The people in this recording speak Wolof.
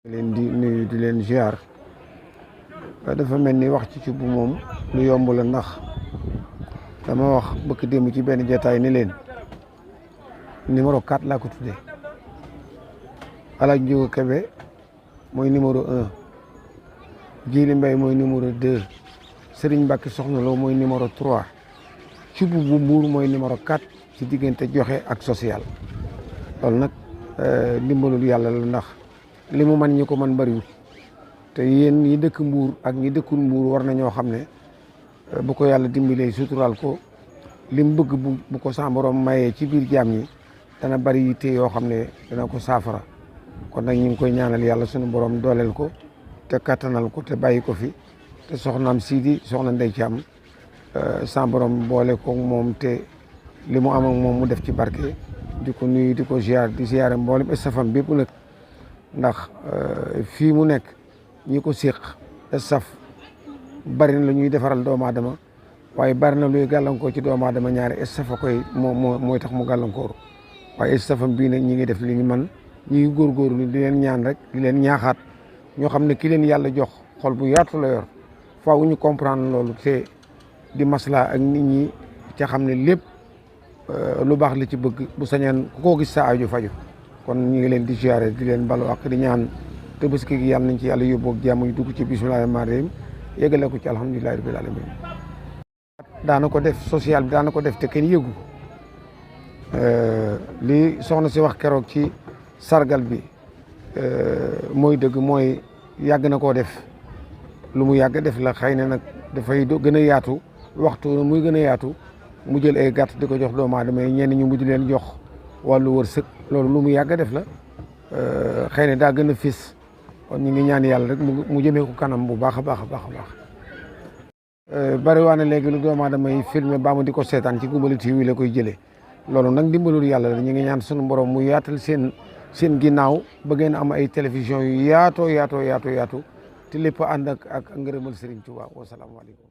leen di nuyu di leen ziar dafa mel ni wax ci bu moom lu yomb la ndax dama wax bëkk démb ci benn jotaay ni leen numéro 4 laa ko tuddee Alaaji Njóogu Kebe mooy numéro 1 Jili Mbay mooy numéro 2 Sëriñ Mbàkke Soxna Lo mooy numéro 3 Cubb bu Mbuur mooy numéro 4 ci diggante joxe ak social loolu nag ndimbalul yàlla la ndax li mu man ñi ko man bariwul te yéen ñi dëkk Mbuur ak ñi dëkkul Mbuur war nañoo xam ne bu ko yàlla dimbalee suturaal ko li mu bëgg bu ko sa borom mayee ci biir jaam ñi dana bari yitte yoo xam ne dana ko saafara kon nag ñu ngi koy ñaanal yàlla sunu borom dooleel ko te kattanal ko te bàyyi ko fi te soxnaam Sidi soxna Ndey Caam sa borom boole ko moom te li mu am ak moom mu def ci barke di ko nuyu di ko ziar di ziare mboolem estafam bépp nag ndax fii mu nekk ñi ko séq estaf bari na lu ñuy defaral doomu aadama waaye bari na luy gàllankoor ci doomu aadama ñaari estafa koy mooy tax mu gàllankooru waaye estafam bii nag ñi ngi def li ñu man ñi ngi góorgóorlu di leen ñaan rek di leen ñaaxaat ñoo xam ne ki leen yàlla jox xol bu yaatu la yor faaw ñu comprendre loolu te di masla ak nit ñi ca xam ne lépp lu baax li ci bëgg bu sañaan ku ko gis sa aju faju kon ñu ngi leen di ziare di leen balu ak di ñaan Tabaski gi yàlla nañ ci yàlla yóbbu ak jàmm ñu dugg ci bismillahi rahmaani rahim yëgale ko ci alhamdulillahi rabbil alamin daana ko def social bi daana ko def te kenn yëgu li soxna si wax keroog ci sargal bi mooy dëgg mooy yàgg na koo def lu mu yàgg def la xëy na nag dafay gën a yaatu waxtu muy gën a yaatu mu jël ay gàtt di ko jox doomu aadama yi ñenn ñu mujj leen jox wàllu wërsëg loolu lu mu yàgg def la xëy na daa gën a fis kon ñu ngi ñaan yàlla rek mu jëmee ko kanam bu baax a baax a baax a baax bari waa ne léegi lu doomu aadama yi filmé baa mu di ko seetaan ci Goumbali TV la koy jëlee loolu nag dimbalul yàlla la ñu ngi ñaan sunu borom mu yaatal seen ginnaaw ba ngeen am ay télévision yu yaatoo te lépp ànd ak ngërëmal Serigne Touba wasalaamaaleykum